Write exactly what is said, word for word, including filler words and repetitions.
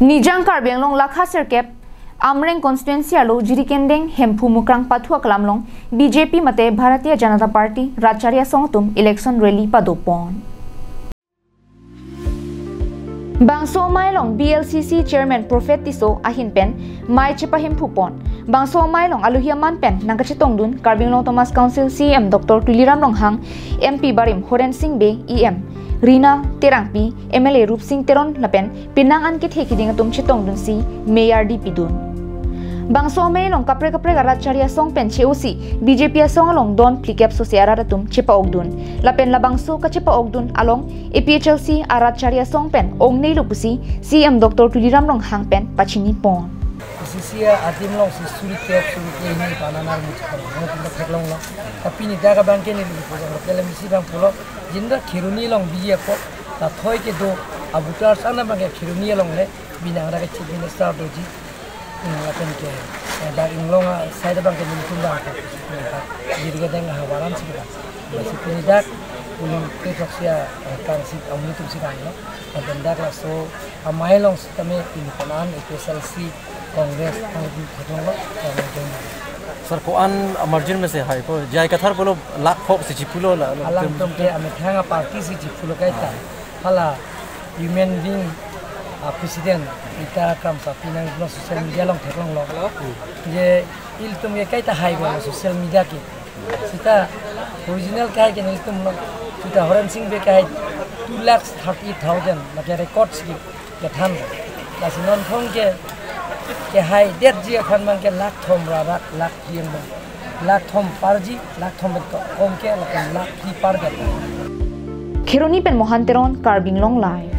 Nijang Karbi Anglong lakha sirkep Amreng constituency arlo Jirikindeng Hemphu Mukrang Pathu aklam along B J P mate Bharatiya Janata Party ratchari asong atum election rally padopon. Bangso amei along B L C C chairman Prophet Tisso ahin pen mei chepahemphu pon. Bangso amei along alohi aman pen nangkachetongdun Karbi Anglong Autonomous Council C E M Doctor Tuliram Ronghang, M P barim Horen Sing Bey, E M Rina Terangpi, M L A Rupsing Teron lapen penang an kethe kiding atum chetongdunsi mei ardi pidun. Bangso amei along kaprek kaprek aratchari asong pen che-osi B J P asong along don phlikep sose arat atum chepa-okdun. Lapen labangso kachepa-okdun along A P H L C aratchari asong pen ongnei lo pusi C E M Doctor Tuliram Ronghang pen pachini pon. Sisi adim alongsi suri tep suri tini panan armu chikon. Nang pinta theklonglo. Tapi pini dak abangke neli pulo, kele misi abang pulo. Jinda Kheroni along B J P ta thoi kedo abutar sana abangke Kheroni along le binang dak Chief Minister doji. Hmm, lapen ke, eh, dak inglong a side abangke nelitum abangke. Jirikindeng ahavar ansi kita. Masi pini dak polling kethok sia, eh, kangsi amunitum si danglo. Lapen dak laso amei along sitame pini panan A P H L C Congress ang theklonglo, ang jong. Sir, ko-an margin mesi hai ko, J I Kathar pulo lakh phok si chiphulo la, la, Alangtum ke amethang a party si chiphulo kaita. Hala human being a president ita kam sa pinang lo social media along theklonglo. Je ilitum ke kaita hai lo social media ke. Sita original kahai ke nelitum lo. Sita Horen Sing Bey kahai two lakhs thirty thousand, maka record si kethan. Lasi non phong ke, kehai detji aphan abangke lakh thom ra rak, lakh phli abang. Lakh thom parji, lakh thom pen ko-, kom ke, lapen lakh phli par ke. Kheroni pen Mohan Teron, Karbi Anglong Live.